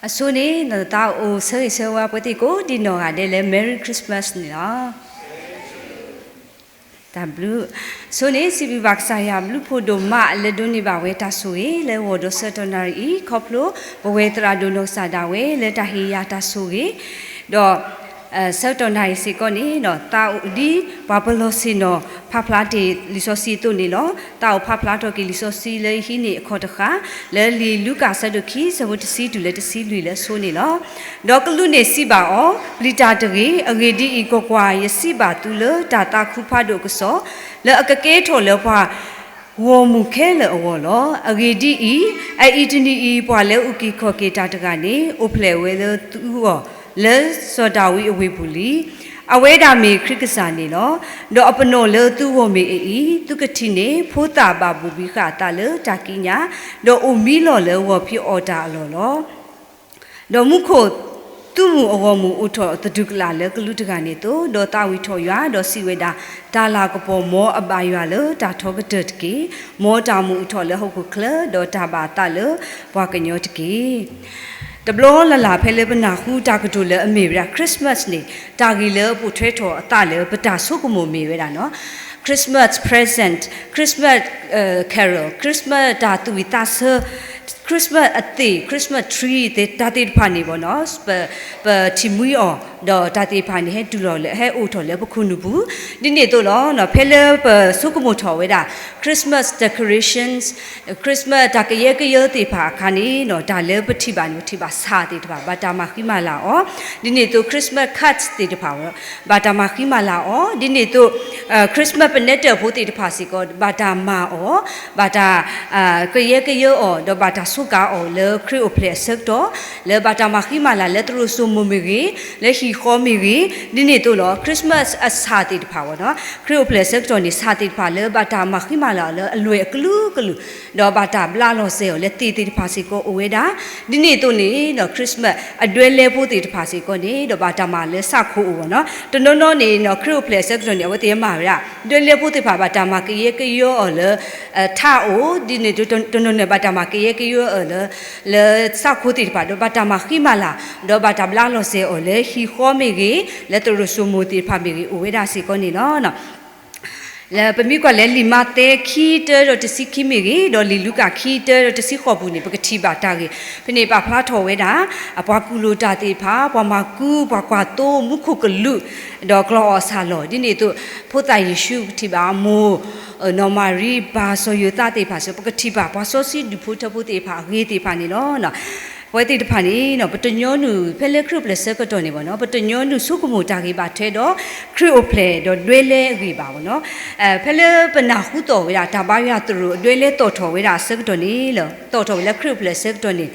အဆိန့ၣ် သးအိၣ်ဆၢဂ့ၤဆၢဝါပှဲၤသ့ၣ်ကိးဒံးနီၢ်ဂၤဒဲးလၢ Merry Christmas န့ၣ်လီၤ. တၢ်ဘျုး. ဆိန့ၣ် စံးဘျုးဘၣ်ကစၢ်ယွၤဘျုးဖှိၣ်ဒိၣ်မးလၢဒိးန့ၢ်ဘၣ်ဝဲတၢ်ဆိၣ်ဂ့ၤလၢဂီၤဒီးဆၢကတီၢ်နၣ်ရံၣ်အံၤ ခီဖျိပဝဲသရၣ်ဒိၣ်နီၢ်ကစၢ်ဒၣ်ဝဲလၢတၢ်ဟ့ၣ်ယၤတၢ်ဆိၣ်ဂ့ၤ, ဒီး ဆၢကတီၢ်နၣ်ရံၣ်စ့ၢ်ကီးန့ၣ် သးအိၣ်ဒ်ပှၤပလီၢ်ဆ့ၣ်နီၤဖးဖျါတ့ၢ်လံာ်စီဆှံအသိးန့ၣ်လီၤ. သးအိၣ်ဖးဖျါထီၣ်က့ၤလံာ်စီဆှံလၢယဟံးန့ၢ်အခီၣ်တဃာ် လၢလံာ်လူၤကၣ်အဆၢဒိၣ်ခံ ဆၢဖိတဆံတုၤလၢတဆံလွံၢ်လၢအဆိန့ၣ်လီၤ. ဒီးကလူးန့ၣ်စံးဘၣ်အီၤ, ပျံၤတၢ်တဂ့ၤ. အဂ့ၢ်ဒ်အံၤ, ကွၢ်ကွၢ်, ယစံးဘၣ်သုလၢတၢ်သးခုဖးဒိၣ်အကစီၣ်, လၢအကကဲထီၣ်လၢပှၤ ဂီၢ်မုၢ်ခဲလၢာ်အဂီၢ်လီၤ. အဂ့ၢ်ဒ်အံၤ, အအံၤတနံၤအံၤ ပှၤလၢအအုၣ်က့ၤခီၣ်က့ၤတၢ်တဂၤန့ၣ် အိၣ်ဖျဲၣ်ဝဲလၢသုဂီၢ်, လၢစီၤဒၤဝံးအဝ့ၢ်ပူၤလံ. အဝဲဒၣ်မ့ၢ်ခရံာ်ကစၢ်န့ၣ်လီၤ. ဒီးအပနီၣ်လၢသုဂီၢ်မ့ၢ်အအံၤ, သုကထံၣ်န့ၣ် ဖိသၣ်ဘၣ်ဘိၣ်ဘံဃာ်အသးလၢတၢ်ကံးညာ်, ဒီးအိၣ်မံလီၤလၢဂီၤဖံးအီၣ်တၢ်အလီၢ်လီၤ. ဒီးမူခိၣ်သုးမုၢ်အဂီၢ်မုၢ်အိၣ်ထီၣ်သဒူၣ်ကလာ်လၢကလူးတဂၤန့ၣ်အသိး, ဒီးသးဝံၣ်ထီၣ်ယွၤ, ဒီးစံးဝဲဒၣ်, တၢ်လၤကပီၤမ်အဘၣ်ယွၤလၢတၢ်ထီကတၢၢ်တက့ၢ်. မ်တၢ်မူအိၣ်ထီၣ်လၢဟီၣ်ခိၣ်ချၢ, ဒီးတၢ်ဘၣ်အသးလၢပှၤကညီတက့ၢ်. တဘျီလၢ်လၢ်ဖဲလၢပနၢ်ဟူတၢ်ကတိၤလၢအမ့ၢ်ဝဲဒၣ် Christmas န့ၣ်, တၢ်ဂ့ၢ်လၢအပိာ်ထွဲထီၣ်အသးလၢပတၢ်ဆိကမိၣ်မ့ၢ်ဝဲဒၣ် Christmas present, Christmas carol, Christmas တၢ်သူၣ်ဝံၣ်သးဆၢ, Christmas အသ့ၣ်, Christmas tree တၢ်သ့ၣ်တဖၣ်န့ၣ်ဘၣ်နီၤ, ပထံၣ်မှံအီၤ, ဒီးတၢ်သ့ၣ်တဖၣ်န့ၣ် ဟဲတုၤလီၤလၢ ဟဲအိၣ်ထီၣ်လၢပခိၣ်နူာ်ပူၤ, ဒ်န့ၣ်အသိးလီၤ. ဖဲလၢပဆိကမိၣ်ထီၣ်ဝဲဒၣ် Christmas decorations, Christmas တၢ်ကယဲၢ်ကယၢသ့ၣ်တဖၣ်အခါန့ၣ် တၢ်လၢပထံၣ်ဘၣ်န့ၣ် ပထံၣ်ဘၣ်ဆၣ်သ့ၣ်တဖၣ် ဘၣ်တၢ်မၤဃံမၤလၤအီၤ, ဒ်န့ၣ်အသိး Christmas cards သ့ၣ်တဖၣ် ဘၣ်တၢ်မၤဃံမၤလၤအီၤ, ဒ်န့ၣ်အသိး Christmas ပနဲတၢၣ်ဖိသ့ၣ်တဖၣ်စ့ၢ်ကီး ဘၣ်တၢ်မၤအီၤ, ဘၣ်တၢ် ကယဲၢ်ကယၢအီၤ, ဒီးဘၣ်တၢ်စူးကါအီၤလၢခရံာ်အိၣ်ဖျဲၣ်အဆၢကတီၢ်, လၢဘၣ်တၢ်မၤဃံမၤလၤလၢသရိာ်စိမိၤမ့ၢ်ဂ့ၤ, လၢဟံၣ်ဃီမ့ၢ်ဂ့ၤ, ဒ်န့ၣ်အသိးလီၤ. Christmas အဆၣ်သ့ၣ်တဖၣ်ဘၣ်နီၤ, ခရံာ်အိၣ်ဖျဲၣ်အဆၢကတီၢ်န့ၣ် ဆၣ်သ့ၣ်တဖၣ်လၢဘၣ်တၢ်မၤဃံမၤလၤအီၤလၢအလွဲၢ်အကလုာ်ကလုာ်, ဒီးဘၣ်တၢ်ဘျးလီၤစဲၤအီၤလၢသ့ၣ်သ့ၣ်တဖၣ်စ့ၢ်ကီးအိၣ်ဝဲဒၣ်, ဒ်န့ၣ်အသိးန့ၣ် Christmas အဒွဲလဲဖိသ့ၣ်တဖၣ်စ့ၢ်ကီးန့ၣ် ဒီးဘၣ်တၢ်မၤလၢဆၣ်ခိၣ်အိၣ်ဘၣ်နီၤ. တနီၤနီၤန့ၣ် ခရံာ်အိၣ်ဖျဲၣ်အဆၢကတီၢ်န့ၣ် အဝဲသ့ၣ်မၤဝဲဒၣ် ဒွဲလဲဖိသ့ၣ်တဖၣ် ဘၣ်တၢ်မၤကယဲၢ်ကယၢအီၤလၢ ထးအိၣ်, ဒ်န့ၣ်အသိး တနီၤန့ၣ် ဘၣ်တၢ်မၤကယဲၢ်ကယၢအီၤလၢ လၢဆၣ်ခိၣ်သ့ၣ်တဖၣ် ဒီးဘၣ်တၢ်မၤဃံမၤလၤ, ဒီးဘၣ်တၢ်ဘျးလီၤစဲၤအီၤလၢဟံၣ်ဃီမ့ၢ်ဂ့ၤ, လၢသရိာ်စိမိၤသ့ၣ်တဖၣ်မ့ၢ်ဂ့ၤ အိၣ်ဝဲဒၣ်စ့ၢ်ကီးန့ၣ်လီၤ. လၢပမ့ၢ်ကွၢ်လၢလံာ်မးသဲ ခံတၢဒီးတဆံခံမ့ၢ်ဂ့ၤ, ဒီးလံာ်လူၤကၣ် ခံတၢဒီးတဆံဃိးပူၤန့ၣ် ပကထံၣ်ဘၣ်တၢ်ဂ့ၢ်, ဖဲန့ၣ်ပာ်ဖျါထီၣ်ဝဲဒၣ် ပှၤကူၣ်လိာ်တၢ်သ့ၣ်တဖၣ်, ပှၤမၤကူ, ပှၤကွၢ်သိ, မူခိၣ်ကလူး, ဒီးကျီအီၣ်ဆၣ်လီၤ, ဒ်န့ၣ်အသိး ဖိသၣ်ယ့ၣ်ၡူး ပကထံၣ်ဘၣ်အမိၢ် နီၢ်မၤရံ, ပၢ်စီၤယိၤသးသ့ၣ်တဖၣ်စ့ၢ်ကီး, ပကထံၣ်ဘၣ်ပှၤစီဆှံဒူၣ်ဖိထၢဖိသ့ၣ်တဖၣ်အဂ့ၢ်သ့ၣ်တဖၣ်န့ၣ်လီၤ. ပဝဲသ့ၣ်တဖၣ်န့ၣ် ပတညီနုၢ် ဖဲလၢခရံာ်အိၣ်ဖျဲၣ်ဆၢကတီၢ်န့ၣ်ဘၣ်နီၤ, ပတညီနုၢ်ဆိကမိၣ်တၢ်ဂ့ၢ်ဘၣ်ထွဲဒီး ခရံာ်အိၣ်ဖျဲၣ်ဒီးဒွဲလဲအဂ့ၢ်ဘၣ်ဘၣ်နီၤ. ဖဲလၢပနၢ်ဟူသီၣ်ဝဲဒၣ် တၢ်ဘါယွၤသရိာ်အဒွဲလဲသီၣ်ထီၣ်ဝဲဒၣ်အဆၢကတီၢ်န့ၣ်လီၤ, သီၣ်ထီၣ်ဝဲလၢခရံာ်အိၣ်ဖျဲၣ်အဆၢကတီၢ်န့ၣ်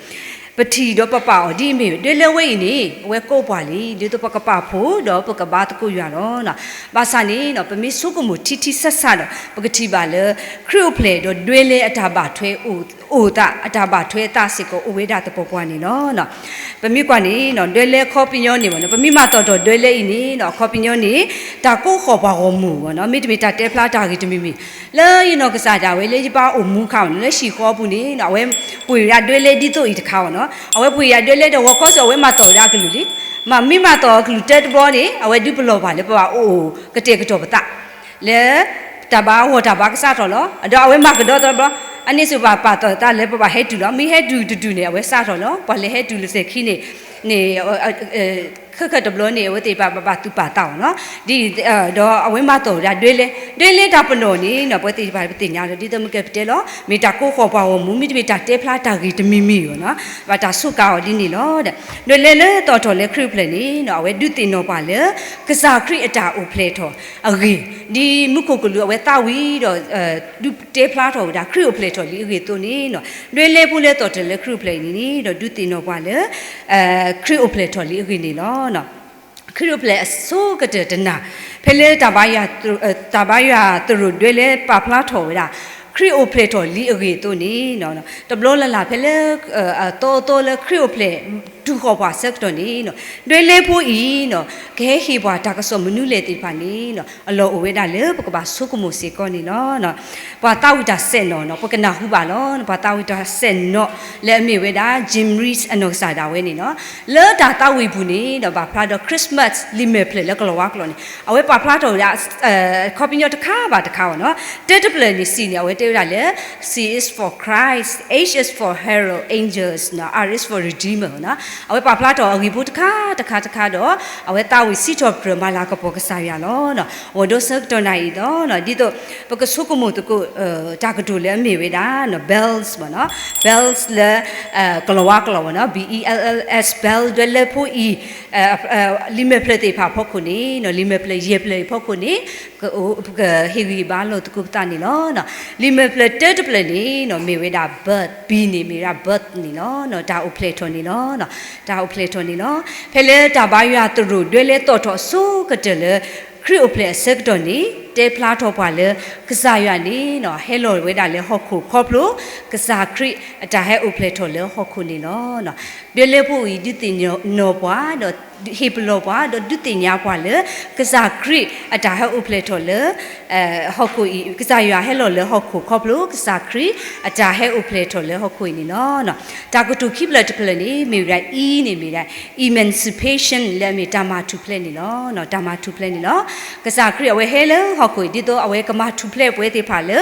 ပထံၣ်ဒီးပပာ်အီၤဒ်အမ့ၢ် ဒွဲလဲဝဲအံၤန့ၣ် အဝဲကိးပှၤလံ, ဒ်သိးပကပာ်ဖှိၣ်ဒီးပကဘါသကိးယွၤလီၤ. ဘၣ်ဆၣ်န့ၣ် ပမ့ၢ်ဆိကမိၣ်ထံထံဆးဆးဒီး ပကထံၣ်ဘၣ်လၢ ခရံာ်အိၣ်ဖျဲၣ်ဒီးဒွဲလဲအတၢ်ဘၣ်ထွဲအိၣ်သး, အတၢ်ဘၣ်ထွဲအသးစ့ၢ်ကီးအိၣ်ဝဲဒၣ်သပှၢ်ပှၢ်န့ၣ်လီၤ. ပမ့ၢ်ကွၢ်န့ၣ် ဒွဲလဲအခီပညီန့ၣ်ဘၣ်နီၤ, ပမ့ၢ်မၤသီၣ်ထီၣ်ဒွဲလဲအံၤန့ၣ် အခီပညီန့ၣ် တၢ်ကိးဃီၣ်ပှၤဂီၢ်မုၢ်ဘၣ်နီၤ, မ့တမ့ၢ်တၢ်တဲဖျါတၢ်ဂ့ၢ်တမံၤမံၤ လၢယနီၢ်ကစၢ်ဒၣ်ဝဲလၢယဘၣ်အိၣ်မူအခါဘၣ်နီၤ, လၢဟံၣ်ဃီပူၤန့ၣ် အဝဲပှ့ၤဝဲဒၣ်ဒွဲလဲဒ်သိးအံၤတခါဘၣ်နီၤ, အဝဲပှ့ၤယၤဒွဲလဲဒီးဂီၤခီစ့ၢ် အဝဲမၤသီၣ်ဝဲဒၣ်အကလုၢ်လံ, မ့မ့ၢ်မၤသီၣ်အကလုၢ်တၢတဘျီန့ၣ် အဝဲဒုးပလီၢ်ပှၤလၢပဘၣ်အိၣ်ကတဲာ်ကတီၤပသး လၢ တၢ်ဘါအဂီၢ်တၢ်ဘါကစးထီၣ်လီၤ. ဒီးအဝဲမၤကဒီးတဘျီ, အန့ၣ်စ့ၢ်ပှၤပာ်သီၣ်သးလၢပဘၣ်ဟဲတုၤလီၤ. မ့ၢ်ဟဲတုၤတတုၤန့ၣ် အဝဲစးထီၣ်လီၤ. ပှၤလဲၤဟဲတုၤလၢစဲၤခံန့ၣ် န့ၣ် ခဲခၢၣ်တဘျီန့ၣ် အဝဲသ့ၣ်တဖၣ်ဘၣ်သူၣ်ပာ်သးအီၤနီၤ. ဒ် ဒီးအဝဲမၤသီၣ်ဝဲဒၣ်ဒွဲလဲ, ဒွဲလဲတၢ်ပနီၣ်န့ၣ်နီၤ ပဝဲသ့ၣ်တဖၣ်ပသ့ၣ်ညါဒီး ဒ်သိးမ့ၢ်ကဲပတဲလီၤ မ့ၢ်တၢ်ကိးဃီၣ်ပှၤဂီၢ်မုၢ် မ့တမ့ၢ်တၢ်တဲဖျါတၢ်ဂ့ၢ်တမံၤမံၤအီၤနီၤ, ဘၣ်တၢ်စူးကါအီၤဒ်န့ၣ်လီၤ. ဒွဲလဲလၢသီၣ်ထီၣ်လၢခရံာ်အိၣ်ဖျဲၣ်န့ၣ်နီၤ အဝဲဒုးသ့ၣ်နီၣ်ပှၤလၢ ကစၢ်ခရံာ်အတၢ်အိၣ်ဖျဲၣ်ထီၣ်အဂ့ၢ်, ဒ်မူခိၣ်ကလူးအဝဲသးဝံၤဒီး ဒုးတဲဖျါထီၣ်ဝဲဒၣ် ခရံာ်အိၣ်ဖျဲၣ်ထီၣ်လံအဂ့ၢ်အသိးန့ၣ်နီၤ, ဒွဲလဲဖိလၢသီၣ်ထီၣ်လၢခရံာ်အိၣ်ဖျဲၣ်အံၤန့ၣ်နီၤ ဒုးသ့ၣ်နီၣ်ပှၤလၢ ခရံာ်အိၣ်ဖျဲၣ်ထီၣ်လံအဂ့ၢ်န့ၣ်လီၤ. ခရံာ်အိၣ်ဖျဲၣ်အဆိကတၢၢ်တနၤ, ဖဲလၢ တၢ်ဘါယွၤသရိာ်ဒွဲလဲပာ်ဖျါထီၣ်ဝဲဒၣ် ခရံာ်အိၣ်ဖျဲၣ်ထီၣ်လံအဂ့ၢ်အသိးန့ၣ် တဘျီလၢ်လၢ်ဖဲလၢ အသီအသီလၢခရံာ်အိၣ်ဖျဲၣ် တူၢ်ဃီၤပှၤအဆၢကတီၢ်န့ၣ်, ဒွဲလဲဖိအံၤ ကဟဲဟ့ၣ်ပှၤတၢ်ကစီၣ်မနုၤလဲၣ်သ့ၣ်တဖၣ်န့ၣ် အလီၢ်အိၣ်ဝဲဒၣ်လၢပကဘၣ်ဆိကမိၣ်စ့ၢ်ကီးန့ၣ်လီၤ. ပှၤသးဝံၣ်တၢ်စဲးနီၣ်နီၣ် ပကနၢ်ဟူဘၣ်လီၤ. ပှၤသးဝံၣ်တၢ်စဲးနီၣ်လၢအမ့ၢ်ဝဲဒၣ် Jim Reeves အနီၢ်ကစၢ်ဒၣ်ဝဲန့ၣ်လီၤ. လၢတၢ်သးဝံၣ်ပူၤန့ၣ်ဒီး ဘၣ်ဖျါဒီး Christmas လံာ်မဲာ်ဖျၢၣ်လၢကလီၤဝါကျိာ်န့ၣ် အဝဲပာ်ဖျါထီၣ်ဝဲဒၣ် အခီပညီတခါဘၣ်တခါအီၤနီၤ. တၢတဖျၢၣ်န့ၣ် စံးန့ၣ် အဝဲတဲဝဲဒၣ်လၢ C is for Christ, H is for herald angels, R is for redeemer နီၤ. အဝဲပာ်ဖျါထီၣ်အဂ့ၢ်ဖိတခါတခါတခါဒီး အဝဲသးဝံၣ်စံးထီၣ်ပတြၢၤမၤလၤကပီၤကစၢ်ယွၤလီၤ. အဃိဒီးဆၢကတီၢ်နၣ်အံၤဒီး ဒ်သိးပကဆိကမိၣ်သကိး တၢ်ကတိၤလၢအမ့ၢ်ဝဲဒၣ် bells မ့ၢ်နီၤ, bells လၢ ကလီၤဝါကျိာ်မ့ၢ်နီၤ, B E L L S, bells ဒွဲလဲဖိအံၤ လံာ်မဲာ်ဖျၢၣ်သ့ၣ်တဖၣ်အဖီခိၣ်န့ၣ်နီၤ, လံာ်မဲာ်ဖျၢၣ်ယဲၢ်ဖျၢၣ်အံၤအဖီခိၣ်န့ၣ် ပကဟ့ၣ်ဂံၢ်ဘါလိာ်သကိးပသးန့ၣ်လီၤ. လံာ်မဲာ်ဖျၢၣ်တၢတဖျၢၣ်န့ၣ်နီၤ မ့ၢ်ဝဲဒၣ် birth, B န့ၣ်မ့ၢ်ဝဲဒၣ် birth န့ၣ်လီၤ, တၢ်အိၣ်ဖျဲၣ်ထီၣ်န့ၣ်လီၤ. တၢ်အိၣ်ဖျဲၣ်ထီၣ်န့ၣ်လီၤ. ဖဲလၢတၢ်ဘါယွၤသရိာ်ဒွဲလဲသီၣ်ထီၣ်အဆိကတၢၢ်လၢ ခရံာ်အိၣ်ဖျဲၣ်အဆၢကတီၢ်န့ၣ် တဲဖျါထီၣ်ပှၤလၢ ကစၢ်ယွၤန့ၣ်နီၤ ဟဲလီၤဝဲဒၣ်လၢဟီၣ်ခိၣ်ခီဖျိ ကစၢ်ခရံာ်အတၢ်ဟဲအိၣ်ဖျဲၣ်ထီၣ်လၢဟီၣ်ခိၣ်န့ၣ်လီၤ. ဒွဲလဲဖိအံၤ ဒုးသ့ၣ်နီၣ်ပှၤ ဒီးဟ့ၣ်ပလီၢ်ပှၤ ဒီးဒုးသ့ၣ်ညါပှၤလၢ ကစၢ်ခရံာ်အတၢ်ဟဲအိၣ်ဖျဲၣ်ထီၣ်လၢ ဟီၣ်ခိၣ်အံၤ, ကစၢ်ယွၤဟဲလီၤလၢဟီၣ်ခိၣ်ခီဖျိ ကစၢ်ခရံာ်အတၢ်ဟဲအိၣ်ဖျဲၣ်ထီၣ်လၢဟီၣ်ခိၣ်အံၤန့ၣ်လီၤ. တၢ်ကတိၤခံဖျၢၣ်တဖျၢၣ်န့ၣ် မ့ၢ်ဝဲဒၣ် E န့ၣ်မ့ၢ်ဝဲဒၣ် emancipation လၢအမ့ၢ်တၢ်မၤထူၣ်ဖျဲးန့ၣ်လီၤ. တၢ်မၤထူၣ်ဖျဲးန့ၣ်လီၤ. ကစၢ်ခရံာ်အဝဲဟဲလၢဟီၣ်ခိၣ်အံၤ ဒ်သိးအဝဲကမၤထူၣ်ဖျဲးပဝဲသ့ၣ်တဖၣ်လၢ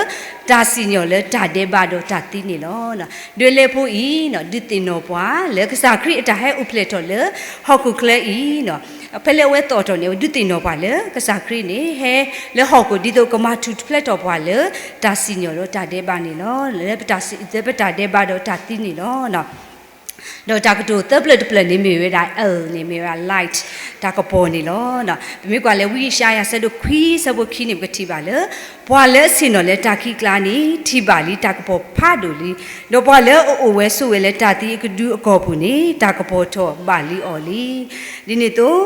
တၢ်စံၣ်ညီၣ်လၢတၢ်ဒဲးဘးဒီးတၢ်သံန့ၣ်လီၤ. ဒွဲလဲဖိအံၤ ဒုးသ့ၣ်နီၣ်ပှၤလၢကစၢ်ခရံာ်အတၢ်ဟဲအိၣ်ဖျဲၣ်ထီၣ်လၢဟီၣ်ခိၣ်ချၢအံၤ ဖဲလၢအဝဲသီၣ်ထီၣ်န့ၣ် အဝဲဒုးသ့ၣ်နီၣ်ပှၤလၢကစၢ်ခရံာ်န့ၣ် ဟဲလၢဟီၣ်ခိၣ်ဒ်သိးကမၤထူၣ်ဖျဲးထီၣ်ပှၤလၢ တၢ်စံၣ်ညီၣ်ဒီးတၢ်ဒဲးဘးန့ၣ်လီၤ. လၢပတၢ်စံၣ်, လၢပတၢ်ဒဲးဘးဒီးတၢ်သံန့ၣ်လီၤ. ဒီးတၢ်ကတိၤသၢဖျၢၣ်တဖျၢၣ်န့ၣ်မ့ၢ်ဝဲဒၣ် L န့ၣ်မ့ၢ်ဝဲဒၣ် light တၢ်ကပီၤန့ၣ်လီၤ. ပမ့ၢ်ကွၢ်လၢဝံယၡါယၤဆၢဒိၣ်ခွံဆၢဖိခံန့ၣ် ပကထံၣ်ဘၣ်လၢ ပှၤလၢအဆ့ၣ်နီၤလၢတၢ်ခံးကျါန့ၣ် ထံၣ်ဘၣ်လံတၢ်ကပီၤဖးဒိၣ်လံ. ဒီးပှၤလၢအအိၣ်ဝဲဆိးဝဲလၢတၢ်သံအကဒုအကီၢ်ပူၤန့ၣ် တၢ်ကပီၤထီၣ်ဘၣ်လံအီၤလံ. ဒ်န့ၣ်အသိး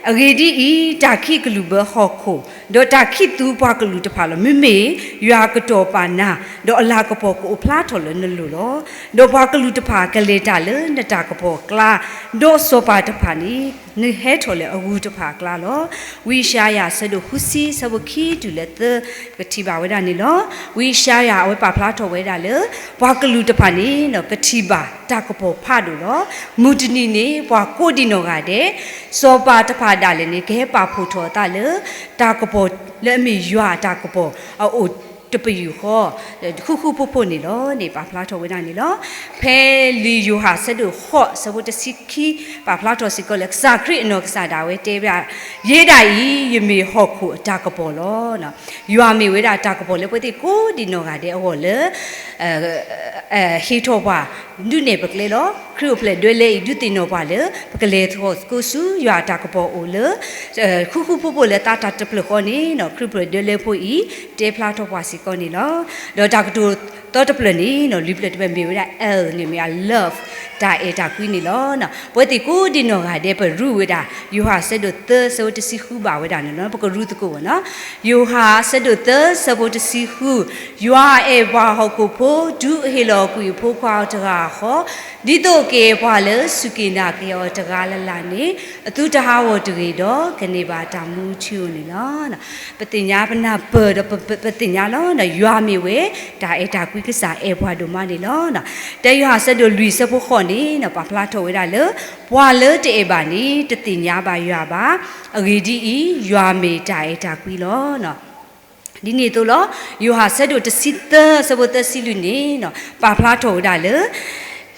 အဂ့ၢ်ဒ်အံၤ, တၢ်ခံးကလူၢ်ဘၢဟီၣ်ခိၣ်, ဒီးတၢ်ခံးသူပှၤကလုာ်တဖၣ်လီၤ. မ့မ့ၢ်ယွၤကတီၤပာ်နၤ, ဒီးအလၤကပီၤကအိၣ်ဖျါထီၣ်လၢနလိၤလီၤ. ဒီးပှၤကလုာ်တဖၣ်ကလဲၤတၢ်လၢနတၢ်ကပီၤအကျါ, ဒီးစီၤပၤတဖၣ်န့ၣ် နဟဲထီၣ်လၢအဂုၤတဖၣ်အကျါလီၤ. ဝံယၡါယၤဆၢဒိၣ်ဃုဆံဆၢဖိခံတုၤလၢသၢ ပကထံၣ်ဘၣ်ဝဲဒၣ်န့ၣ်လီၤ. ဝံယၡါယၤအဝဲပာ်ဖျါထီၣ်ဝဲဒၣ်လၢ ပှၤကလုာ်တဖၣ်န့ၣ် ကထံၣ်ဘၣ်တၢ်ကပီၤဖးဒိၣ်လီၤ. မုၢ်တနံၤန့ၣ် ပှၤကိးဒံးနီၢ်ဂၤဒဲး, စီၤပၤတဖၣ်ဒၣ်လဲာ်န့ၣ် ကဟဲပာ်ဖှိၣ်ထီၣ်အသးလၢ တၢ်ကပီၤလၢအမ့ၢ်ယွၤအတၢ်ကပီၤအအိၣ်တပယူာ်ဃီ ဃူဃူဖိးဖိးန့ၣ်လီၤန့ၣ် ပာ်ဖျါထီၣ်ဝဲဒၣ်န့ၣ်လီၤ. ဖဲလံာ်ယိၤဟၣ်ဆၢဒိၣ်ဃိးဆၢဖိတဆံခံ ပာ်ဖျါထီၣ်စ့ၢ်ကီးလၢ ကစၢ်ခရံာ်အနီၢ်ကစၢ်ဒၣ်ဝဲတဲဝဲဒၣ်, ယဲဒၣ်အံၤ ယမ့ၢ်ဟီၣ်ခိၣ်အတၢ်ကပီၤလီၤ. ယွၤမ့ၢ်ဝဲဒၣ်တၢ်ကပီၤလၢပဝဲသ့ၣ်ကိးဒံးနီၢ်ဂၤဒဲးအဂီၢ်လၢ ဟ့ၣ်ထီၣ်ပှၤ ဒုးနဲၣ်ပကျဲလီၤ. ခရံာ်အိၣ်ဖျဲၣ်ဒွဲလဲအံၤ ဒုးသ့ၣ်နီၣ်ပှၤလၢ ပကလဲၤထီၣ်သကိးဆူယွၤအတၢ်ကပီၤအိၣ်လၢ ဃူဃူဖိးဖိးလၢသးတၢ်တဖျၢၣ်ဃီန့ၣ် ခရံာ်အိၣ်ဖျဲၣ်ဒွဲလဲဖိအံၤ တဲဖျါထီၣ်ပှၤစ့ၢ်ကီးန့ၣ်လီၤ. ဒီးတၢ်ကတိၤသၢတဖျၢၣ်န့ၣ် လွံၢ်ဖျၢၣ်တဖျၢၣ်မ့ၢ်ဝဲဒၣ် L န့ၣ်မ့ၢ်ဝဲဒၣ် love တၢ်အဲၣ်တၢ်ကွံန့ၣ်လီၤ. ပဝဲသ့ၣ်ကိးဒံးနီၢ်ဂၤဒဲး ပရူးဝဲဒၣ် ယိၤဟၣ်ဆၢဒိၣ်သၢဆၢဖိတဆံဃုဘၣ်ဝဲဒၣ်န့ၣ်လီၤ. ပကရူးသကိးဝဲနီၤ. ယိၤဟၣ်ဆၢဒိၣ်သၢဆၢဖိတဆံဃု, ယွၤအဲၣ်ပှၤဟီၣ်ခိၣ်ဖိ တုၤအဟ့ၣ်လီၤကွံာ်အဖိခွါအီၤတဂၤဃီ, ဒ်သိးကအဲၣ်ပှၤလၢစူၢ်က့ၤနာ်က့ၤအီၤတဂၤလၢ်လၢ်န့ၣ် အသုတဟးဂီၤတဂ့ၤဒီး ကန့ၢ်ဘၣ်တၢ်မူထူအိၣ်န့ၣ်လီၤ. ပသ့ၣ်ညါပနၢ်ပၢၢ်ဒီးပသ့ၣ်ညါလီၤ. ယွၤမ့ၢ်ဝဲ တၢ်အဲၣ်တၢ်ကွံကစၢ် အဲၣ်ပှၤဒိၣ်မးန့ၣ်လီၤ. တၢယိၤဟၣ်ဆၢဒိၣ်လွံၢ်ဆၢဖိဃိးန့ၣ် ပာ်ဖျါထီၣ်ဝဲဒၣ်လၢ ပှၤလၢတအဲၣ်ဘၣ်န့ၣ် တသ့ၣ်ညါဘၣ်ယွၤဘၣ်. အဂ့ၢ်ဒ်အံၤ, ယွၤမ့ၢ်တၢ်အဲၣ်တၢ်ကွံလီၤ. ဒ်န့ၣ်အသိးလီၤ. ယိၤဟၣ်ဆၢဒိၣ်တဆံသၢ ဆၢဖိသၢဆံလွံၢ်န့ၣ် ပာ်ဖျါထီၣ်ဝဲဒၣ်လၢ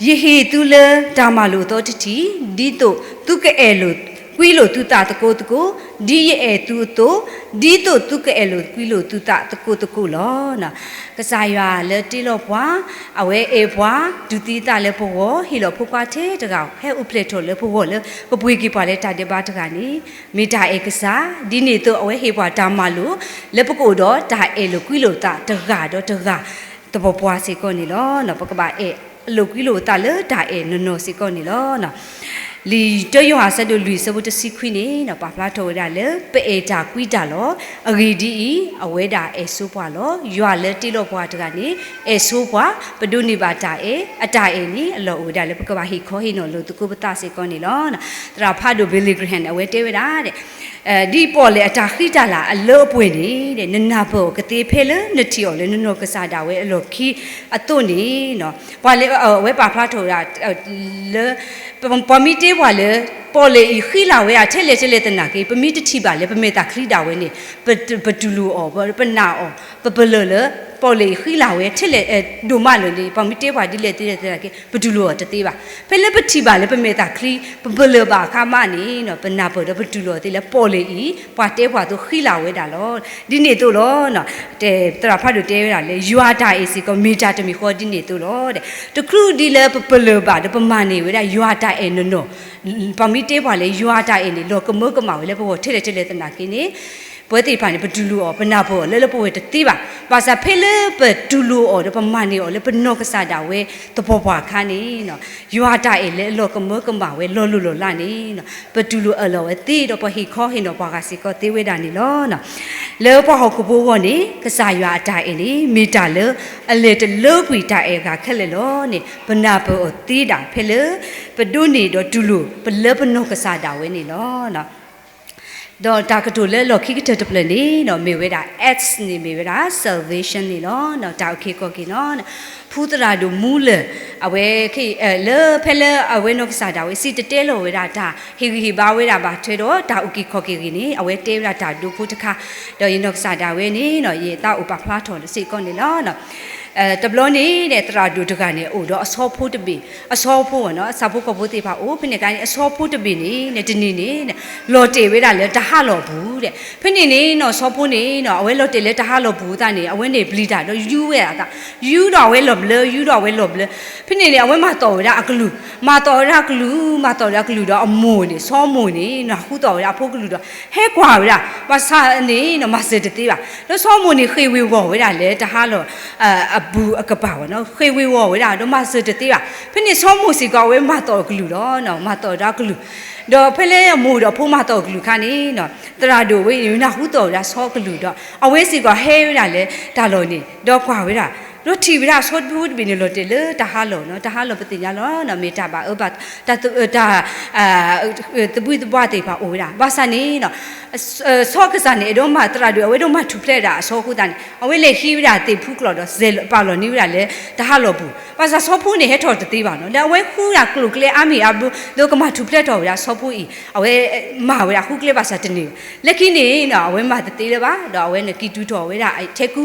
ယဟ့ၣ်သုလၢတၢ်မၤလိာ်အသီတထံၣ်, ဒ်သိးသုကအဲၣ်လိာ်ကွံလိာ်သုသးသကိးသကိး, ဒ်ယအဲၣ်သုအသိး, ဒ်သိးသုကအဲၣ်လိာ်ကွံလိာ်သုသးသကိးသကိးလီၤ. ကစၢ်ယွၤလၢတ့လီၤပှၤ, အဝဲအဲၣ်ပှၤ, တူၢ်သံအသးလၢပဂီၢ်, ဟ့ၣ်လီၤဖိခွါထဲတဂၤ ဟဲအိၣ်ဖျဲၣ်ထီၣ်လၢပဂီၢ်လၢ ကပှ့ၤက့ၤပှၤလၢတၢ်ဒဲးဘးတဂၤန့ၣ် မ့ၢ်တၢ်အဲၣ်ကစၢ်. ဒ်န့ၣ်အသိး အဝဲဟ့ၣ်ပှၤတၢ်မၤလိာ် လၢပကအိၣ်ဒီးတၢ်အဲၣ်လိာ်ကွံလိာ်သးတဂၤဒီးတဂၤ သပှၢ်ပှၢ်စ့ၢ်ကီးန့ၣ်လီၤ. ပကဘၣ်အဲၣ်လိာ်ကွံလိာ်သးလၢတၢ်အဲၣ်နီၢ်နီၢ်စ့ၢ်ကီးန့ၣ်လီၤ. လံာ်တၢယိၤဟၣ်အဆၢဒိၣ်လွံၢ်အဆၢဖိတဆံခွံန့ၣ် ပာ်ဖျါထီၣ်ဝဲဒၣ်လၢ ပအဲၣ်တၢ်ကွံတၢ်လီၤ. အဂ့ၢ်ဒ်အံၤ, အဝဲဒၣ်အဲၣ်ဆိပှၤလီၤ. ယွၤလၢတ့လီၤပှၤတဂၤန့ၣ် အဲၣ်ဆိပှၤ, ပဒိးန့ၢ်ဘၣ်တၢ်အဲၣ်, အတၢ်အဲၣ်န့ၣ် အလီၢ်အိၣ်ဝဲဒၣ်လၢပကဘၣ်ဟ့ၣ်ခီဟ့ၣ်နီၤလိာ်သကိးပသးစ့ၢ်ကီးန့ၣ်လီၤ. သရၣ်ဖးဒိၣ် Billy Graham အဝဲတဲဝဲဒၣ် ဒ်ပီၣ်လဲၣ်အတၢ်ဃံတၢ်လၤအလၢအပှဲၤန့ၣ် နနၢ်ပၢၢ်အီၤကသ့ဖဲလၢနထံၣ်အီၤလၢနနီၢ်ကစၢ်ဒၣ်ဝဲအလီၢ်ခံအသိးန့ၣ်, ပှၤလၢအဝဲပာ်ဖျါထီၣ်ဝဲဒၣ် လၢ ပှၤမ့ၢ်တဲပှၤလၢ ပီၣ်လဲၣ်အံၤဃံလၤဝဲဒၣ်ထဲလဲၣ်ထဲလဲၣ်သနာ်က့ ပမ့ၢ်တထံၣ်ဘၣ်လၢပမဲာ်သၣ်ချံဒၣ်ဝဲန့ၣ် ပတူၢ်လိာ်အီၤ ပနာ်အီၤ ပပလၢၢ်လၢ ပီၣ်လဲၣ်အံၤဃံလၤဝဲထဲလဲၣ် ဒိၣ်မးလၢၤန့ၣ် ပှၤမ့ၢ်တဲပှၤဒ်လဲၣ်ဒ်လဲၣ်သနာ်က့ ပတူၢ်လိာ်အီၤတသ့ဘၣ်. ဖဲလၢပထံၣ်ဘၣ်လၢပမဲာ်သၣ်ချံ ပပလၢၢ်ဘၣ်အခါမးန့ၣ် ပနၢ်ပၢၢ်ဒီးပတူၢ်လိာ်အီၤသ့လၢပီၣ်လဲၣ်အံၤ ပှၤတဲပှၤအသိးဃံလၤဝဲဒၣ်လီၤ. ဒ်န့ၣ်အသိးလီၤ. သရၣ်ဖးဒိၣ်တဲဝဲဒၣ်လၢ ယွၤတၢ်အဲၣ်စ့ၢ်ကီး မ့ၢ်တၢ်တမံၤဃီဒ်န့ၣ်အသိးလီၤ. တချုးဒ်လၢပပလၢၢ်ဘၣ်ဒီးပမၤန့ၢ်ဝဲဒၣ် ယွၤတၢ်အဲၣ်နီၢ်နီၢ်, ပှၤမ့ၢ်တဲပှၤလၢယွၤတၢ်အဲၣ်န့ၣ် လီၤကမၢကမၣ်ဝဲလၢပဂီၢ်ထဲလဲၣ်ထဲလဲၣ်သနာ်က့န့ၣ် ပဝဲသ့ၣ်တဖၣ်န့ၣ် ပတူၢ်လိာ်အီၤ ပနၢ်ပၢၢ်အီၤလၢလၢပှဲၤပှဲၤတသ့ဘၣ်. ဘၣ်ဆၣ်ဖဲလၢပတူၢ်လိာ်အီၤဒီးပမၤန့ၢ်အီၤလၢပနီၢ်ကစၢ်ဒၣ်ဝဲသပှၢ်ပှၢ်အခါန့ၣ် ယွၤတၢ်အဲၣ်လၢအလီၤကမၢကမၣ်ဝဲလီၤလိၢ်လီၤလးန့ၣ် ပတူၢ်လိာ်အၢၣ်လီၤဝဲသ့ဒီး ပှၤဟ့ၣ်ခီဟ့ၣ်နီၤပှၤဂၤစ့ၢ်ကီးသ့ဝဲဒၣ်န့ၣ်လီၤ. လၢပှၤဟီၣ်ခိၣ်ဖိအဂီၢ်န့ၣ် ကစၢ်ယွၤအတၢ်အဲၣ်န့ၣ် မ့ၢ်တၢ်လၢအလဲၤတလၢကွံာ်တၢ်အဲၣ်အဂၤခဲလၢာ်လီၤန့ၣ် ပနၢ်ပၢၢ်အီၤသ့ဒၣ် ဖဲလၢပဒိးန့ၢ်ဒီးတူၢ်လိာ် ပလၢပနီၢ်ကစၢ်ဒၣ်ဝဲန့ၣ်လီၤ. ဒီးတၢ်ကတိၤလၢလီၢ်ခံကတၢၢ်တဖျၢၣ်န့ၣ် မ့ၢ်ဝဲဒၣ် S န့ၣ်မ့ၢ်ဝဲဒၣ် salvation န့ၣ်လီၤ. တၢ်အုၣ်က့ၤခီၣ်က့ၤန့ၣ် ဖုသရၣ်ဒိၣ်မူလၢၢ် အဝဲ လၢဖဲလၢအဝဲနီၢ်ကစၢ်ဒၣ်ဝဲစံၣ်တဲၤတဲလီၤဝဲဒၣ်တၢ်ဟ့ၣ်ဂံၢ်ဟ့ၣ်ဘါဝဲဒၣ်ဘၣ်ထွဲဒီးတၢ်အုၣ်က့ၤခီၣ်က့ၤအဂ့ၢ်န့ၣ် အဝဲတဲဝဲဒၣ်တၢ်ဒိဖိတခါ ဒီးယနီၢ်ကစၢ်ဒၣ်ဝဲန့ၣ် ယသးအိၣ်ပာ်ဖျါထီၣ်စ့ၢ်ကီးန့ၣ်လီၤ. တဘျီန့ၣ် သရၣ်ဒိၣ်တဂၤန့ၣ် အိၣ်ဒီးအဆီဖိတဘ့ၣ်, အဆီဖိဝဲန့ၣ် ဆၣ်ဖိကီၢ်ဖိသ့ၣ်တဖၣ်အိၣ် ဖဲန့ၣ်အခါန့ၣ် အဆီဖိတဘ့ၣ်န့ၣ် တနံၤန့ၣ် လီၤတဲာ်ဝဲဒၣ်လၢတၢ်ဟးလီၢ်ပူၤဒီး ဖဲန့ၣ်န့ၣ်နီၢ်ဆီဖိန့ၣ် အဝဲလီၤတဲာ်လၢတၢ်ဟးလီၢ်ပူၤအသးန့ၣ် အဝဲန့ၣ်ပျံၤတၢ်ဒီးယူဝဲဒၣ်အသး, ယူဒီးအဝဲလီၤဘျၢ ယူဒီးအဝဲလီၤဘျၢ, ဖဲန့ၣ်န့ၣ် အဝဲမၤသီၣ်ဝဲဒၣ်အကလုၢ်, မၤသီၣ်ဝဲဒၣ်အကလုၢ်, မၤသီၣ်ဝဲဒၣ်အကလုၢ်ဒီးအမိၢ်န့ၣ် ဆီမိၢ်န့ၣ် နၢ်ဟူသီၣ်ဝဲဒၣ်အဖိကလုၢ်ဒီး ဟဲကွၢ်ဝဲဒၣ် ဘၣ်ဆၣ်န့ၣ် မၤစၢၤတသ့ဘၣ်. ဒီးဆီမိၢ်န့ၣ်ဃ့ၢ်ဝ့ၤဝီၤဝဲဒၣ်လၢတၢ်ဟးလီၢ် အပူၤအကပၤဝဲန့ၣ် ဃ့ၢ်ဝ့ၤဝီၤဝဲဒၣ်ဒီးမၤစၢၤတသ့ဘၣ်. ဖဲန့ၣ်ဆီမိၢ်စ့ၢ်ကီး အဝဲမၤသီၣ်အကလုၢ်လီၤ, မၤသီၣ်ဝဲဒၣ်အကလုၢ်, ဒီးဖဲလၢအမိၢ်ဒီးအဖိမၤသီၣ်အကလုၢ်အခါန့ၣ် သရၣ်ဒိၣ်ဝဲအံၤ နၢ်ဟူသီၣ်ဝဲဒၣ်ဆီအကလုၢ်ဒီး အဝဲစ့ၢ်ကီးဟဲဝဲဒၣ်လၢတၢ်လီၢ်န့ၣ် ဒီးကွၢ်ဝဲဒၣ် ဒီးထံၣ်ဝဲဒၣ်ဆီတဘ့ၣ်တဘ့ၣ်န့ၣ် လီၤတဲာ်လၢတၢ်ဟးလီၢ်နီၤ, တၢ်ဟးလီၢ်ပသ့ၣ်ညါလီၤ, မ့ၢ်တၢ်ဘၣ်အၢဘၣ် တၢ် တၢ် သဘံၣ်သဘွၣ်သ့ၣ်တဖၣ်အိၣ်ဝဲဒၣ်. ဘၣ်ဆၣ်န့ၣ် ဆီကစၢ်န့ၣ် အဲၣ်ဒိးမၤ သရၣ်ဒိၣ် အဝဲဒိးမၤထူၣ်ဖျဲးဒၣ်အဆီအဃိသတးန့ၣ် အဝဲလဲၤဟံးဝဲဒၣ်သ့ၣ်ဖူကျိးဒီး စဲးပာ်လီၤန့ၢ်ဝဲဒၣ်လၢတၢ်ဟးလီၢ်ပူၤ. ဘၣ်ဆၣ်ဆီဖိန့ၣ် ဟဲထီၣ်တသ့ဘၣ်နီၤ, ဒီးအဝဲဃုဒၣ်ကျိၤကျဲအါမံၤအါဘျီ ဒီးကမၤထူၣ်ဖျဲးထီၣ်ဝဲဒၣ်ဆီဖိအံၤ အဝဲမၤဝဲဒၣ်ဃုကျဲဘၣ်ဆၣ်တန့ၢ်ဘၣ်. လၢခံန့ၣ် အဝဲမၤတသ့လၢၤဘၣ်, ဒီးအဝဲန့ၣ်ကံၢ်တူာ်ထီၣ်ဝဲဒၣ်အထဲကူ,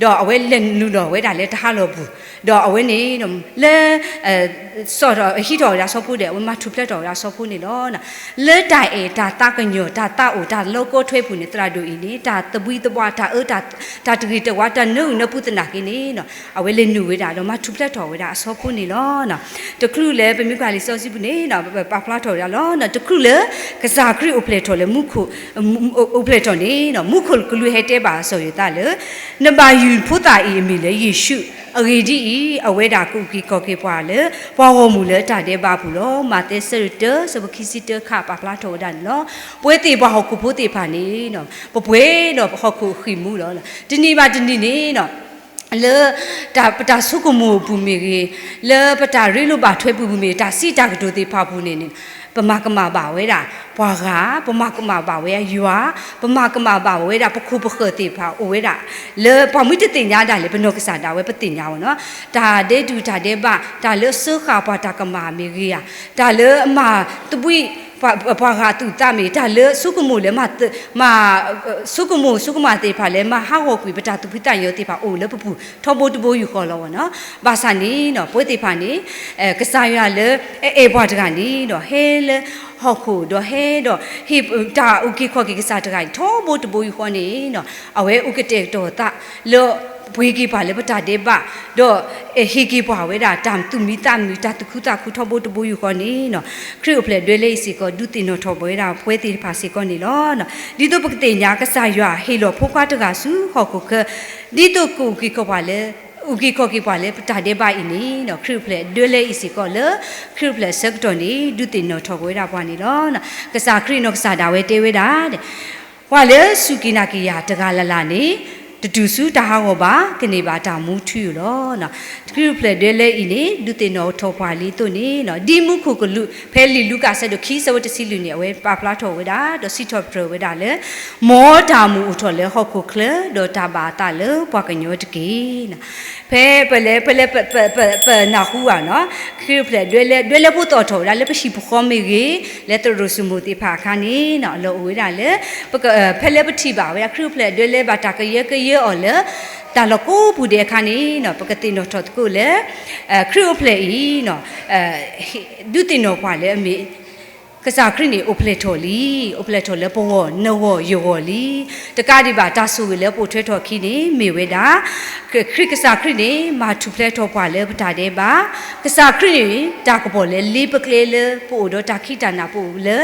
ဒီးအဝဲလဲၤနုာ်လီၤဝဲဒၣ်လၢတၢ်ဟးလီၢ်ပူၤ, ဒီးအဝဲန့ၣ် လၢ စီၣ်ထီၣ်ဟံးထီၣ်ဝဲဒၣ်ဆီဖိဒီး အဝဲမၤထူၣ်ဖျဲးထီၣ်ဝဲဒၣ်ဆီဖိန့ၣ်လီၤ. လၢတၢ်အဲၣ်တၢ်သးကညီၤ တၢ်သးအိၣ်တၢ်လီၤကီထွဲပူၤန့ၣ် သရၣ်ဒိၣ်အံၤန့ၣ် တၢ်သဘံၣ်သဘွၣ် တၢ်အၢ တၢ်တဂ့ၤတဝါ တၢ်နၢအုၣ်နၢပူၤသနာ်က့န့ၣ် အဝဲလဲၤနုာ်ဝဲဒၣ်ဒီးမၤထူၣ်ဖျဲးထီၣ်ဝဲဒၣ်အဆီဖိန့ၣ်လီၤ. တချုးလၢပမ့ၢ်ကွၢ်လံာ်စီဆှံပူၤန့ၣ် ပာ်ဖျါထီၣ်ဝဲဒၣ်လီၤ. တချုးလၢ ကစၢ်ခရံာ်အိၣ်ဖျဲၣ်ထီၣ်လၢမူခိၣ် အိၣ်ဖျဲၣ်ထီၣ်န့ၣ် မူခိၣ်ကလူးဟဲတဲဘၣ်စီၤယိၤသးလၢ နဘၣ်ယုၢ်ဖိသၣ်အံၤအမံၤလၢယ့ၣ်ၡူး, အဂ့ၢ်ဒ်အံၤ, အဝဲဒၣ်ကအုၣ်က့ၤခီၣ်က့ၤပှၤလၢ ပှၤဂီၢ်မုၢ်လၢတၢ်ဒဲးဘးအပူၤလီၤ. မးသဲ ဆၢဒိၣ်တၢ ဆၢဖိခံဆံတၢ ခးပာ်ဖျါထီၣ်ဝဲဒၣ်န့ၣ်လီၤ. ပဝဲသ့ၣ်ပှၤဟီၣ်ခိၣ်ဖိသ့ၣ်တဖၣ်န့ၣ် ပပှဲၤဒီးဟီၣ်ခိၣ်အဃံၢ်မူလီၤ. တနံၤဘၣ်တနံၤန့ၣ် လၢ ပတၢ်ဆိကမိၣ်အပူၤမ့ၢ်ဂ့ၤ, လၢပတၢ်ရ့လိာ်ဘၣ်ထွဲပူၤမ့ၢ်ဂ့ၤ, တၢ်စံးတၢ်ကတိၤသ့ၣ်တဖၣ်အပူၤန့ၣ် ပမၤကမၣ်ဘၣ်ဝဲဒၣ်ပှၤဂၤ, ပမၤကမၣ်ဘၣ်ဝဲယွၤ, ပမၤကမၣ်ဘၣ်ဝဲဒၣ်ပခိၣ်ပဃၢၤသ့ၣ်တဖၣ်အိၣ်ဝဲဒၣ်, လၢပှၤမ့ၢ်တသ့ၣ်ညါဒၣ်လဲာ် ပနီၢ်ကစၢ်ဒၣ်ဝဲပသ့ၣ်ညါဝဲနီၤ, တၢ်ဒဲးဒုၣ်တၢ်ဒဲးဘး, တၢ်လၢအစၢဃာ်ပှၤတၢ်ကမၣ်မ့ၢ်ဂ့ၤဧါ, တၢ်လၢအမၤသဘံၣ် ပှၤဂၤအသူၣ်အသးမ့ၢ်, တၢ်လၢဆိကမိၣ်လၢ ဆိကမိၣ်ဆိကမးသ့ၣ်တဖၣ်လၢ မၤဟးဂီၤကွံာ်ပတၢ်သူၣ်ဖှံသးညီသ့ၣ်တဖၣ်အိၣ်လၢပပူၤ ထီဘိတဘိယူၢ်ဃီလီၤဝဲနီၤ. ဘၣ်ဆၣ်န့ၣ် ပဝဲသ့ၣ်တဖၣ်န့ၣ် ကစၢ်ယွၤလၢအအဲၣ်ပှၤတဂၤန့ၣ်ဒီး ဟဲလၢဟီၣ်ခိၣ်ဒီးဟဲဒီး ဟ့ၣ်တၢ်အုၣ်က့ၤခီၣ်က့ၤကစၢ်တဂၤအံၤ ထီဘိတဘိယူၢ်ဃီန့ၣ် အဝဲအိၣ်ကတဲာ်ကတီၤအသးလၢ ပှ့ၤက့ၤပှၤလၢပတၢ်ဒဲးဘး, ဒီးဟ့ၣ်က့ၤပှၤဝဲဒၣ်တၢ်သူၣ်မံသးမုာ် တၢ်သူၣ်ခုသးခုထီဘိတဘိယူၢ်ဃီန့ၣ် ခရံာ်အိၣ်ဖျဲၣ်ဒွဲလၢအံၤစ့ၢ်ကီး ဒုးသ့ၣ်နီၣ်ထီၣ်ပဝဲဒၣ်ပဝဲသ့ၣ်တဖၣ်စ့ၢ်ကီးန့ၣ်လီၤ. ဒ်သိးပကသ့ၣ်ညါ ကစၢ်ယွၤဟ့ၣ်လီၤဖိခွါတဂၤဆူဟီၣ်ခိၣ်ချၢ ဒ်သိးကအုၣ်က့ၤခီၣ်ပှၤလၢ အုၣ်က့ၤခီၣ်က့ၤပှၤလၢပတၢ်ဒဲးဘးအံၤန့ၣ် ခရံာ်အိၣ်ဖျဲၣ်ဒွဲလၢအံၤစ့ၢ်ကီးလၢ ခရံာ်အိၣ်ဖျဲၣ်အဆၢကတီၢ်န့ၣ် ဒုးသ့ၣ်နီၣ်ထီၣ်ကွံာ်ဝဲဒၣ်ပှၤန့ၣ်လီၤ. ကစၢ်ခရံာ်နီၢ်ကစၢ်ဒၣ်ဝဲတဲဝဲဒၣ် ပှၤလၢစူၢ်က့ၤနာ်က့ၤယၤတဂၤလၢ်လၢ်န့ၣ် တတုၤဆူတၢ်ဟးဂီၤဘၣ်, ကန့ၢ်ဘၣ်တၢ်မူထူယိာ်လီၤ. ခရံာ်အိၣ်ဖျဲၣ်ဒွဲလၢအံၤန့ၣ် ဒုးသ့ၣ်နီၣ်ထီၣ်ပှၤလံအသိးန့ၣ် ဒ်မူခိၣ်ကလူး ဖဲလံာ်လူၤကၣ်အဆၢဒိၣ်ခံ အဆၢဖိတဆံလွံၢ်န့ၣ် အဝဲပာ်ဖျါထီၣ်ဝဲဒၣ် ဒီးစံးထီၣ်ပတြၢၤဝဲဒၣ်လၢ မ်တၢ်မူအိၣ်ထီၣ်လၢဟီၣ်ခိၣ်ချၢ ဒီးတၢ်ဘၣ်အသးလၢပှၤကညီတက့ၢ်. ဖဲပလဲၤ ဖဲလၢပ ပ ပ ပနၢ်ဟူဘၣ်နီၤ ခရံာ်အိၣ်ဖျဲၣ်ဒွဲလၢ ဒွဲလၢဖိသီၣ်ထီၣ်ဝဲဒၣ်လၢပဟံၣ်ပဃီမ့ၢ်ဂ့ၤ, လၢသရိာ်စိမိၤသ့ၣ်တဖၣ်အခါန့ၣ် အလီၢ်အိၣ်ဝဲဒၣ်လၢ ဖဲလၢပထံၣ်ဘၣ်ဝဲဒၣ် ခရံာ်အိၣ်ဖျဲၣ်ဒွဲလၢဘၣ်တၢ်ကယၢကယၢအီၤလၢ တၢ်လီၢ်ကိးပူၤဒဲးအခါန့ၣ် ပကသ့ၣ်နီၣ်ထီၣ်သကိးလၢ ခရံာ်အိၣ်ဖျဲၣ်အံၤ ဒုးသ့ၣ်နီၣ်ပှၤလၢအမ့ၢ် ကစၢ်ခရံာ်န့ၣ် အိၣ်ဖျဲၣ်ထီၣ်လံ, အိၣ်ဖျဲၣ်ထီၣ်လၢပဂီၢ် နဂီၢ်ယဂီၢ်လံ. တကးဒံးဘၣ် တၢ်ဆိၣ်ဂ့ၤလၢပအိၣ်ထွဲထီၣ်အခံန့ၣ် မ့ၢ်ဝဲဒၣ် ခရံာ်ကစၢ်ခရံာ်န့ၣ် မၤထူၣ်ဖျဲးထီၣ်ပှၤလၢပတၢ်ဒဲးဘး, ကစၢ်ခရံာ်န့ၣ် တၢ်ကပီၤလၢလ့ပကျဲလၢပအိၣ်ဒီးတၢ်ခံးတၢ်နးပအိၣ်လၢ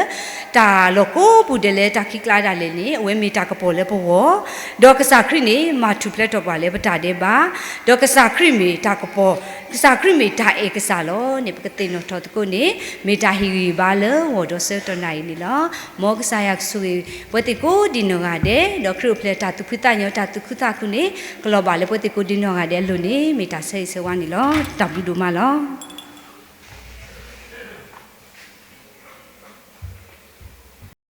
တၢ်လီၢ်ကိးပူၤဒဲးလၢတၢ်ခံးကျါဒၣ်လဲာ်န့ၣ် အဝဲမ့ၢ်တၢ်ကပီၤလၢပဂီၢ်, ဒီးကစၢ်ခရံာ်န့ၣ် မၤထူၣ်ဖျဲးထီၣ်ပှၤလၢပတၢ်ဒဲးဘး, ဒီးကစၢ်ခရံာ်မ့ၢ်တၢ်ကပီၤ, ကစၢ်ခရံာ်မ့ၢ်တၢ်အဲၣ်ကစၢ်လီၤန့ၣ် ပကသ့ၣ်နီၣ်ထီၣ်သကိးန့ၣ် မ့ၢ်တၢ်ဟ့ၣ်ဂံၢ်ဟ့ၣ်ဘါလၢဂီၤဒီးဆၢကတီၢ်နၣ်ရံၣ်န့ၣ်လီၤ. မ်ကစၢ်ယွၤကဆိၣ်ဂ့ၤ ပှၤသ့ၣ်ကိးဒံးနီၢ်ဂၤဒဲး, ဒီးခရံာ်အိၣ်ဖျဲၣ်တၢ်သူၣ်ဖှံသးညီ တၢ်သူၣ်ခုသးခုန့ၣ် ကလီၤဘၣ်လၢပှၤသ့ၣ်ကိးဒံးနီၢ်ဂၤဒဲးအလိၤန့ၣ် မ့ၢ်တၢ်ဆၢဂ့ၤဆၢဝါန့ၣ်လီၤ. တၢ်ဘျုးဒိၣ်မးလီၤ.